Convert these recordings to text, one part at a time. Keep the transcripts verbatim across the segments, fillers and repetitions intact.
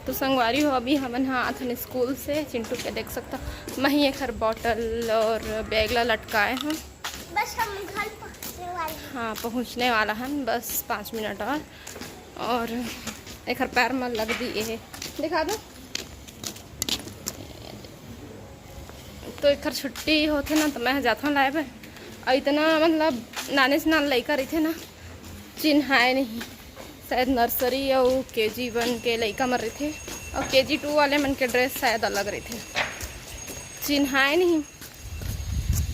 तो संगवारी हो, अभी हमन ह आथन स्कूल से। चिंटू के देख सकता, मैं ही एखर बॉटल और बैग ला लटकाए हूँ। बस हम घर पहुँचने वाले हैं। हाँ, पहुँचने वाला हन, बस पाँच मिनट और। और एखर पैर में लग दी ये, दिखा दो। तो एखर छुट्टी होथे ना, तो मैं जाथों लाए बर। और इतना, मतलब, नाने से नान लइका रहिथे ना, चिन्हाए नहीं। शायद नर्सरी अउ के जी वन के लइका मन रहिथे, अउ के जी टू वाले मन के ड्रेस शायद अलग रहिथे, चिन्हाए नहीं।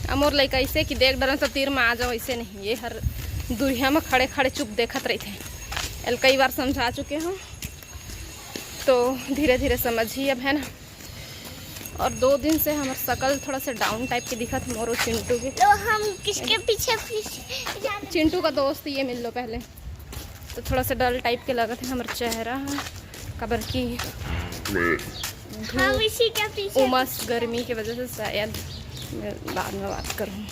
अब मोर लइका ऐसे कि देख डरन तो तीर में आ जाओ, ऐसे नहीं। ये हर दुरिहा में खड़े खड़े चुप देखत रहिथे। एल कई बार समझा चुके हूँ, तो धीरे धीरे समझही अब, है ना। और दो दिन से हमर शकल थोड़ा सा डाउन टाइप के दिखत हे, मोर अउ चिंटू के। तो हम किसके पीछे पीछे जाने? चिंटू का दोस्त, ये मिल लो पहले। तो थोड़ा सा डल टाइप के लगत हे हमर चेहरा ह, काबर कि हम इसी के पीछे उमस पीछे गर्मी के वजह से शायद। मैं बाद में बात करूँ।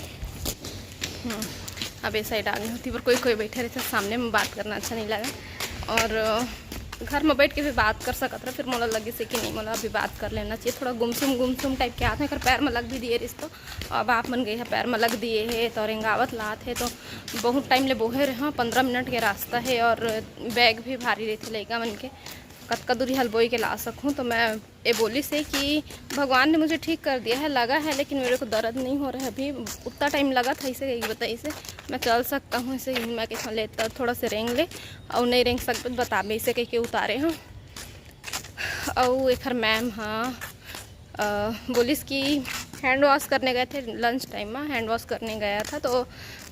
हम्म, अब ये साइड आ गई होती, पर कोई कोई बैठे रहिथे, सामने में बात करना अच्छा नहीं लगा। और अ, घर में बैठ के भी बात कर सकत रहे, फिर मोला लगिस हे कि नहीं, मोला अभी बात कर लेना चाहिए। थोड़ा गुमसुम गुमसुम टाइप के आथे, एकर पैर में लग भी दिए रिहिस तो। अब आप मन गए हे, पैर में लग दिए हे, तो रेंगावत लात हे, तो बहुत टाइम ले बोहे रहे, हाँ, पंद्रह मिनट के रास्ता हे और बैग भी भारी रहिथे लइका मन के। कतका दूरी हल बोई के ला सकूँ, तो मैं ये बोलिस हे कि भगवान ने मुझे ठीक कर दिया है, लगा है, लेकिन मेरे को दर्द नहीं हो रहा है अभी। उतना टाइम लगा था, इसे यही बताइस हे, मैं चल सकता हूँ, इसे मैं कइसे लेता, थोड़ा से रेंग ले, और नहीं रेंग सकबे तो बताबे, इसे कह के उतारे हूँ। अउ एखर मैम ह, अ, बोलिस कि हैंड वॉश करने गए थे, लंच टाइम में हैंड वॉश करने गया था, तो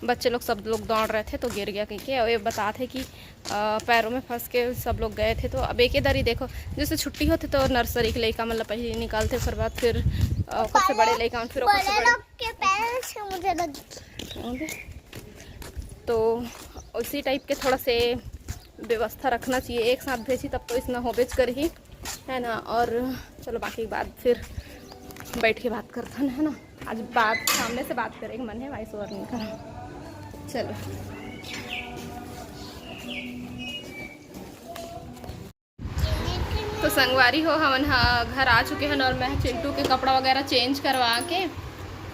बच्चे लोग, सब लोग दौड़ रहे थे, तो गिर गया कह के। और ये बताते कि अ, पैरों में फंस के सब लोग गए थे। तो अब एक ही दरी देखो, जैसे छुट्टी होती तो नर्सरी के लइका मन ला पहले निकालते, फिर बाद फिर अ, ओकर से बड़े लइका मन, फिर ओकर से बड़े बड़े। लोग के पैर से मुझे लग तो उसी टाइप के थोड़ा से व्यवस्था रखना चाहिए, एक साथ भेजी तब तो इसना होबेच करही, है ना। और चलो, बाकी बात फिर बैठ के बात करथन, है ना। आज बात सामने से बात करे के मन है, वॉइस ओवर नहीं करा। चलो, तो संगवारी हो, हमन ह घर आ चुके हैं और मैं चिंटू के कपड़ा वगैरह चेंज करवा के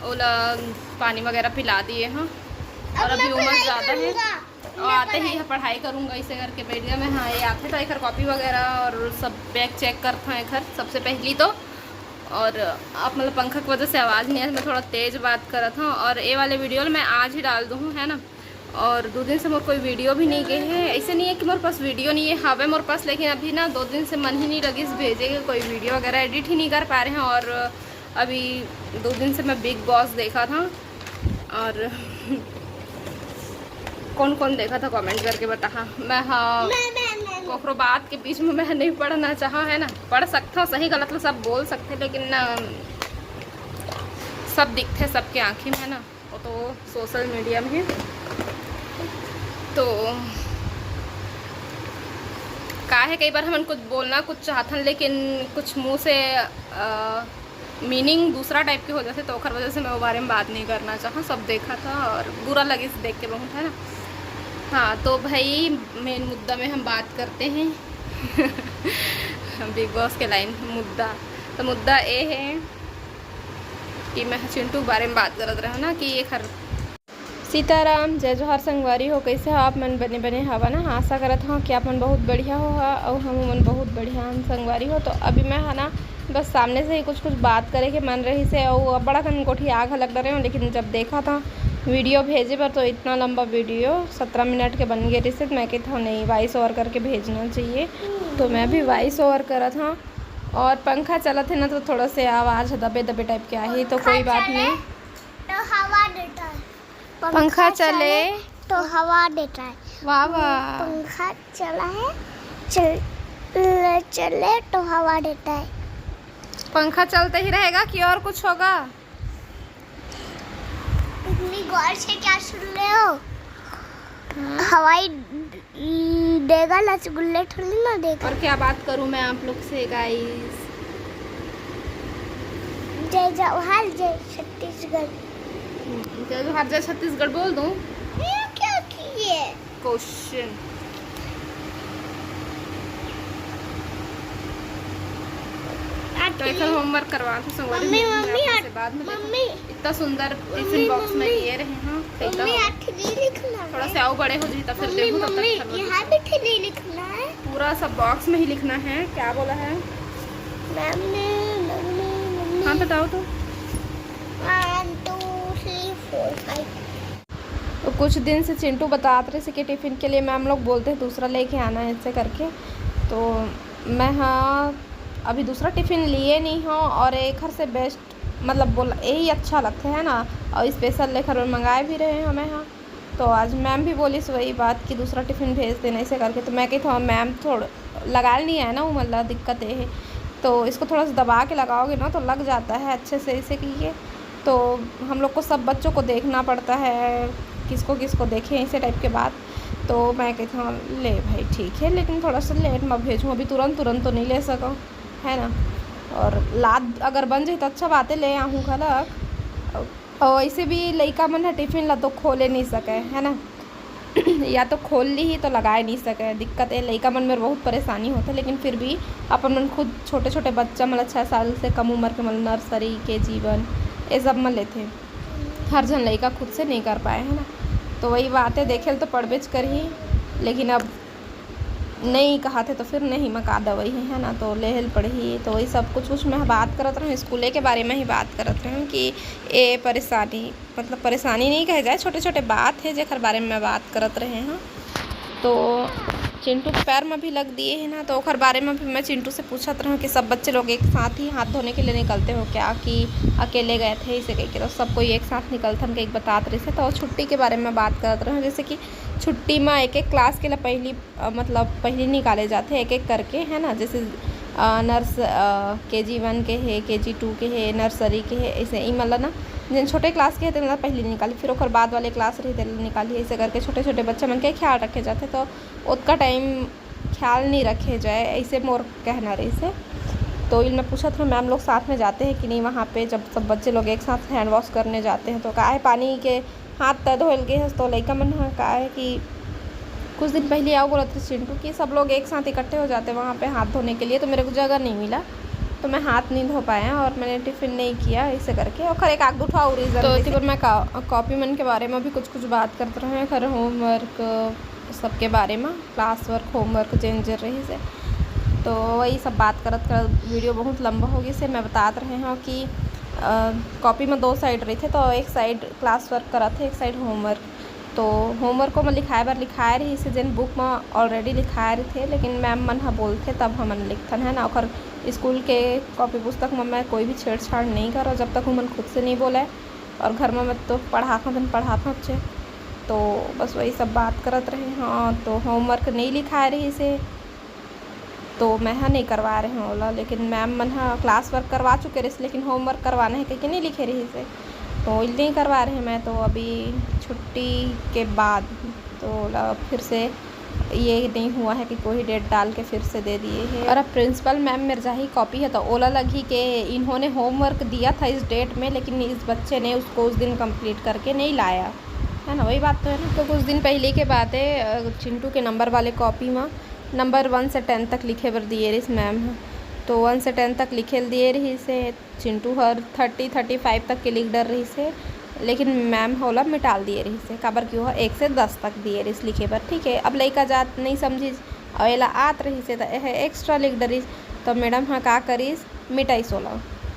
ओला पानी वगैरह पिला दिए हैं। और अभी उमस ज़्यादा है, और आते ही पढ़ाई करूँगा, इसे करके बैठ गया मैं। हाँ, ये आते तो एकर कॉपी वगैरह और सब बैग चेक करता हूँ एकर सबसे पहली तो। और आप मतलब पंखा की वजह से आवाज़ नहीं आए, मैं थोड़ा तेज़ बात करत हूँ। और ये वाले वीडियो मैं आज ही डाल दूँ, है ना। और दो दिन से मोर कोई वीडियो भी नहीं गए है। ऐसे नहीं है कि मोर पास वीडियो नहीं है, हवे मोर पास, लेकिन अभी ना दो दिन से मन ही नहीं लगिस भेजे के, कोई वीडियो वगैरह एडिट ही नहीं कर पा रहे हैं। और अभी दो दिन से मैं बिग बॉस देखा था। और कौन कौन देखा था, कमेंट करके बताहा। मैं, हाँ, मैं, मैं, मैं, मैं। कोकरो बात के बीच में मैं नहीं पढ़ना चाहा, है ना। पढ़ सकता हूँ, सही गलत ला सब बोल सकते, लेकिन ना, सब दिखते सबके आँखी में, है ना। वो तो सोशल मीडिया में है। तो का है, कई बार हमन कुछ बोलना कुछ चाहथन, लेकिन कुछ मुंह से अ, मीनिंग दूसरा टाइप के हो जाते, तो ओकर वजह से मैं वो बारे में बात नहीं करना चाहा। सब देखा था और बुरा लगिस देख के बहुत, है ना। हाँ, तो भाई, मेन मुद्दा में हम बात करते हैं। बिग बॉस के लाइन मुद्दा, तो मुद्दा ये है कि मैं चिंटू के बारे में बात करत रहा ना कि ये खर सीताराम, जय जोहार संगवारी हो, कैसे हो आप मन? बने बने हवा ना? आशा करत हूँ कि आप मन बहुत बढ़िया हो हा, अउ हम मन बहुत बढ़िया हन संगवारी हो। तो अभी मैं है ना, बस सामने से ही कुछ कुछ बात करे के मन रहिस हे, अउ बड़ा कन गोठिया घलक डरे हूँ, लेकिन जब देखा था वीडियो भेजे बर, तो इतना लंबा वीडियो सत्रह मिनट के बन गए रहिस हे, तो मैं कहता हूँ नहीं, वॉइस ओवर करके भेजना चाहिए। तो मैं भी वॉइस ओवर करत हूँ। और पंखा चलत है ना, तो थोड़ा से आवाज़ दबे दबे टाइप के आही, तो कोई बात नहीं। तो हवा देता है। पंखा चले तो हवा देता है। वाह, वाह। पंखा चला है, चल, चले तो हवा देता है। पंखा चलते ही रहेगा कि और कुछ होगा? इतनी गौर से क्या सुन रहे हो? हम्म। हवाई देगा, रसगुल्ले थोड़ी ना देगा। और क्या बात करूं मैं आप लोग से, गाइस। जय जवाहर, जय छत्तीसगढ़। हम्म, जय जोहार, जय छत्तीसगढ़ बोल दूं? ये क्या किए? क्वेश्चन। तो एकर होमवर्क करवात हूँ संगवारी, मम्मी, मम्मी, से बाद में देखो। मम्मी, इतना सुंदर टिफिन बॉक्स में दिए रहे हैं। तो मम्मी, आठ ली लिखना है। थोड़ा से आओ बड़े हो जाए तो फिर मम्मी, देखो, तब तक मम्मी, यहाँ भी ली लिखना है। पूरा सब बॉक्स में ही लिखना है। क्या बोला है मैम ने? Mummy, mummy. हाँ, बताओ तो। One, two, three, four, five। तो कुछ दिन से चिंटू बतात रहे कि टिफिन के लिए मैम लोग बोलते हैं दूसरा लेके आना है, ऐसे करके। तो मैं, हाँ, अभी दूसरा टिफिन लिए नहीं हूँ और एखर से बेस्ट, मतलब, बोला, यही अच्छा लगता है ना। और स्पेशल लेकर मंगाए भी रहे हैं मैं, हाँ। तो आज मैम भी बोली वही बात कि दूसरा टिफिन भेज देना, ऐसे करके। तो मैं कही, थोड़ा मैम थोड़ा लगा नहीं है ना, वो मतलब दिक्कत ये है। तो इसको थोड़ा सा दबा के लगाओगे ना, तो लग जाता है अच्छे से, ऐसे कीजिए। तो हम लोग को सब बच्चों को देखना पड़ता है, किसको किसको देखें, ऐसे टाइप के बात। तो मैं कही, हाँ, ले भाई, ठीक है, लेकिन थोड़ा सा लेट में भेजूँ, अभी तुरंत तुरंत तो नहीं ले सकूँ, है ना। और लाद अगर बन जाए तो अच्छा बात है, ले आहूँ घलक। और वैसे भी लइका मन ह टिफिन ला तो खोले नहीं सके, है ना। या तो खोल ली ही तो लगाए नहीं सके। दिक्कत है, लइका मन में बहुत परेशानी होता है, लेकिन फिर भी अपन मन खुद छोटे छोटे बच्चा, मतलब, छः साल से कम उम्र के, मतलब, नर्सरी, के जी वन, ये सब में लेथे। हर झन लइका खुद से नहीं कर पाए, है ना। तो वही बात है, देखे ल तो पड़बेच करही, लेकिन अब नहीं कहा थे तो फिर नहीं मका दवाई है, है ना, तो लेहल पड़ही। तो वही सब कुछ, कुछ मैं बात करत रहूँ, स्कूले के बारे में ही बात करत रहूँ कि ये परेशानी, मतलब, परेशानी नहीं कहे जाए, छोटे छोटे बात है जेकर बारे में मैं बात करत रहे हूँ। तो चिंटू के पैर में भी लग दिए है ना, तो ओकर बारे में भी मैं चिंटू से पूछत रहूँ कि सब बच्चे लोग एक साथ ही हाथ धोने के लिए निकलते हो क्या, कि अकेले गए थे, इसे कह के। तो सब कोई एक साथ निकलथन, कह के बतात रहिस हे। तो छुट्टी के बारे में बात करत रहूँ, जैसे कि छुट्टी में एक एक क्लास के लिए पहली, अ, मतलब, पहली निकाले जाते एक एक करके, है ना, जैसे, अ, नर्स, के जी वन के है, के जी टू के है, नर्सरी के है, ऐसे ही, मतलब ना, जिन छोटे क्लास के है, तेन ला पहली निकाली, फिर ओकर बाद वाले क्लास रही, तेन ला निकाली, ऐसे करके छोटे छोटे बच्चा मन के ख्याल रखे जाते। तो ओतका टाइम ख्याल नहीं रखे जाए, ऐसे मोर कहना रहिस हे। तो इल मैं पूछत रहूँ, मैम लोग साथ में जाते हैं कि नहीं वहाँ पे, जब सब बच्चे लोग एक साथ हैंड वॉश करने जाते हैं, तो काहे पानी के हाथ तय धोए ल गे हस? तो लइका मन ह का है कि कुछ दिन पहले आओ बोलत रहे चिंटू कि सब लोग एक साथ इकट्ठे हो जाते वहाँ पे हाथ धोने के लिए, तो मेरे को जगह नहीं मिला, तो मैं हाथ नहीं धो पाया और मैंने टिफिन नहीं किया, ऐसे करके। और एक आध दो ठो और रीजन तो रहिस हे। एती बर मैं का-, कॉपी मन के बारे में भी कुछ कुछ बात करत रहे, खर होमवर्क सबके बारे में, क्लास वर्क, होमवर्क जेन जेन रहिस हे। तो वही सब बात करत करत वीडियो बहुत लंबा हो गिस हे। मैं बतात रहे हूँ कि, अ, कॉपी में दो साइड रहिथे, तो एक साइड क्लास वर्क करत हे, एक साइड होमवर्क। तो होमवर्क को मैं लिखाए बर लिखाए रहिस हे, जेन बुक में ऑलरेडी लिखाए रहिथे, लेकिन मैम मन ह बोलथे तब हमन लिखथन, है ना। ओकर स्कूल के कॉपी पुस्तक में मैं कोई भी छेड़छाड़ नहीं करों, जब तक ओमन खुद से नहीं बोले। और घर में मैं तो पढ़ाथों, दिन पढ़ाथों बच्चे। तो बस वही सब बात करत रहे। हाँ, तो होमवर्क नहीं लिखाए रहिस हे, तो मैं ह नहीं करवा रहे हूँ ओला, लेकिन मैम मन ह क्लास वर्क करवा चुके रहिस, लेकिन होमवर्क करवाना है कह के नहीं लिखे रहिस हे, तो नहीं करवा रहे। मैं तो अभी छुट्टी के बाद तो ओला फिर से ये नहीं हुआ है कि कोई डेट डाल के फिर से दे दिए हैं। और अब प्रिंसिपल मैम मेर जाही कॉपी है, तो ओला लगही कि इन्होंने होमवर्क दिया था इस डेट में, लेकिन इस बच्चे ने उसको उस दिन कंप्लीट करके नहीं लाया, है ना। वही बात तो है ना। तो कुछ दिन पहले के बात है, अ, चिंटू के नंबर वाले कॉपी में नंबर वन से टेन तक लिखे बर दिए रहिस मैम ह। तो वन से टेन तक लिखे ल दिए रहिस हे। चिंटू हर थर्टी, थर्टी फाइव तक के लिख डर रहिस हे, लेकिन मैम ह ओला मिटाल दिए रहिस हे, काबर कि ओह एक से दस तक दिए रहिस लिखे बर, ठीक है। अब लइका जात नहीं समझिस, और एला आत रहिस हे, त एह एक्स्ट्रा लिख डरिस। तो मैडम ह का करिस, मिटाइस ओला।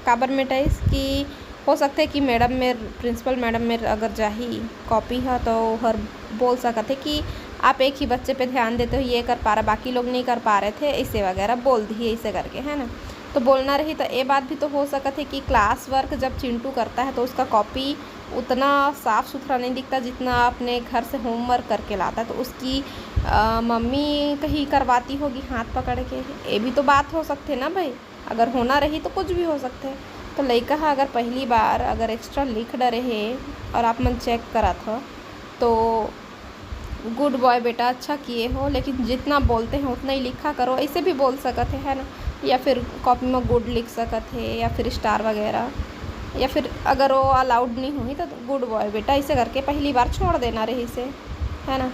काबर मिटाइस कि हो सकथे कि मैडम मेर, प्रिंसिपल मैडम मेर अगर जाही कॉपी ह, तो हर बोल सकत हे कि आप एक ही बच्चे पे ध्यान देते हो, ये कर पा रहा, बाकी लोग नहीं कर पा रहे थे, ऐसे वगैरह बोल दिए, ऐसे करके, है ना। तो बोलना रही तो ये बात भी तो हो सकत है कि क्लास वर्क जब चिंटू करता है तो उसका कॉपी उतना साफ सुथरा नहीं दिखता जितना अपने घर से होमवर्क करके लाता है, तो उसकी, अ, मम्मी कहीं करवाती होगी हाथ पकड़ के। ये भी तो बात हो सकते ना भाई, अगर होना रही तो कुछ भी हो सकते है। तो लइका ह अगर पहली बार अगर एक्स्ट्रा लिख डरे हे और आप मन चेक करत हो, तो गुड बॉय बेटा, अच्छा किए हो, लेकिन जितना बोलते हैं उतना ही लिखा करो, ऐसे भी बोल सकत है, है ना। या फिर कॉपी में गुड लिख सकत है या फिर स्टार वगैरह, या फिर अगर वो अलाउड नहीं होही तो गुड बॉय बेटा ऐसे करके पहली बार छोड़ देना रहिस हे, है ना।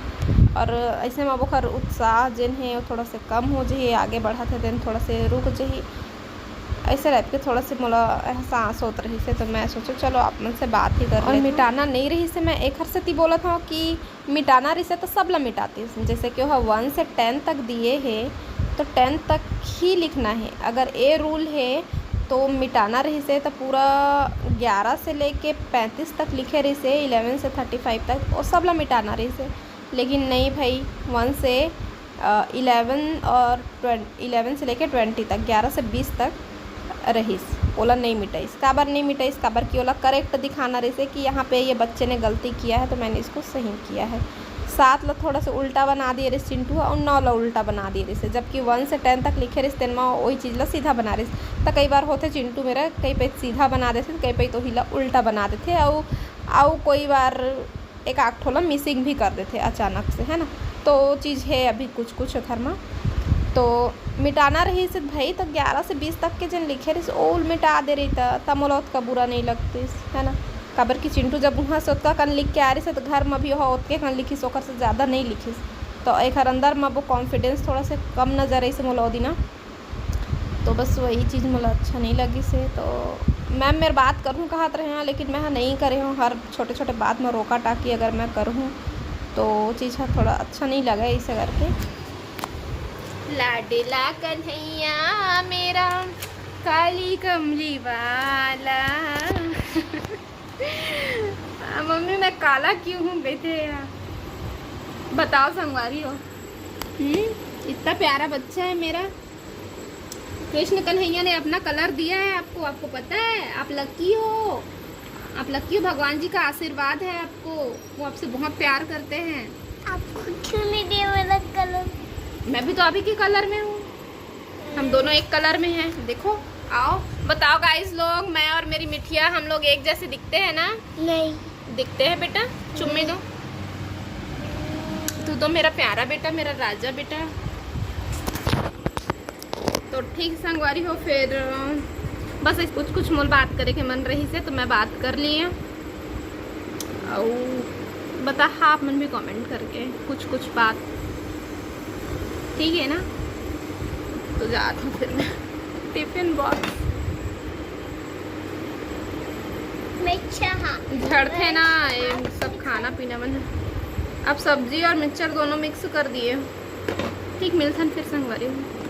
और ऐसे में ओकर उत्साह जेन है वो थोड़ा से कम हो जाही, आगे बढ़त है तेन थोड़ा से रुक जाही। ऐसे टाइप के थोड़ा से मोला एहसास होत रहिस हे, तो मैं सोचो चलो आप मन से बात ही कर और लेथन। मिटाना नहीं रहिस हे, मैं एखर सेती बोलत हव कि मिटाना रहिस हे तो सब ला मिटातिस। जैसे कि ओह वन से टेन तक दिए हे, तो टेन तक ही लिखना हे। अगर ए रूल हे तो मिटाना रहिस हे तो पूरा ग्यारह से लेके पैंतीस तक लिखे रहिस हे, इलेवन से थर्टी फाइव तक, वो सब ला मिटाना रहिस हे। लेकिन नहीं भाई, वन से इलेवन और ट्वेंटी, इलेवन से लेके ट्वेंटी तक, ग्यारह से बीस तक रहिस, ओला नहीं मिटाइस। काबर नहीं मिटाइस? काबर कि ओला करेक्ट दिखाना रहिस हे कि यहाँ पे ये बच्चे ने गलती किया है तो मैंने इसको सही किया है। सात ला थोड़ा सा उल्टा बना दिए रहिस चिंटू, और नौ ला उल्टा बना दिए रहिस हे, जबकि वन से टेन तक लिखे रहिस तेन मा वही चीज ला सीधा बना रहिस। तो कई बार होथे चिंटू मेरा कई पे सीधा बना देथे, कई पे तो हिला उल्टा बना देथे, और अउ कोई बार एक आध ठो ला मिसिंग भी कर देथे अचानक से, है ना। तो चीज है अभी कुछ कुछ ओखर मा। तो मिटाना रहिस हे भाई, तो ग्यारह से बीस तक के जेन लिखे रहिस, ओल मिटा दे रही त, त मोला ओतका बुरा नहीं लगतिस, है ना। काबर कि चिंटू जब उहाँ से ओतका कन लिख के आ रहिस हे, तो घर मा भी ओह ओतके कन लिखिस, ओकर से ज्यादा नहीं लिखिस। तो एखर अंदर मा वो कॉन्फिडेंस थोड़ा से कम नजर आइस मोला ओ दिना। तो बस वही चीज मोला अच्छा नहीं लगिस हे। तो मैम मेर बात करहूँ कहत रहे हैं, लेकिन मैं हा नहीं करे हूँ। हर छोटे छोटे बात में रोका टाकी अगर मैं करहूँ तो चीज हा थोड़ा अच्छा नहीं लगे ऐसे करके। लाडला कन्हैया मेरा, काली कमली वाला। आ, मम्मी मैं काला क्यों हूँ बेटे? बताओ संगवारी हो। हम्म, इतना प्यारा बच्चा है मेरा। कृष्ण कन्हैया ने अपना कलर दिया है आपको, आपको पता है? आप लकी हो, आप लकी हो, भगवान जी का आशीर्वाद है आपको, वो आपसे बहुत प्यार करते हैं। आपको क्यों नहीं दिया मेरा कलर? मैं भी तो अभी के कलर में हूँ, हम दोनों एक कलर में हैं। देखो, आओ बताओ गाइस लोग, मैं और मेरी मिठिया हम लोग एक जैसे दिखते हैं ना? नहीं। दिखते हैं बेटा, चुम्मी दो। तू तो मेरा प्यारा बेटा, मेरा राजा बेटा। तो ठीक संगवारी हो, फिर बस कुछ कुछ मोल बात करे के मन रहिस हे तो मैं बात कर लिए। अउ बता आप मन भी कमेंट करके कुछ कुछ बात, ठीक है ना। तो जात हूँ फिर मैं टिफिन बॉक्स। मिक्सचर, हाँ। झड़थे ना ये सब खाना पीना मन। अब सब्जी और मिक्सचर दोनों मिक्स कर दिए। ठीक, मिलथन फिर संगवारी हो।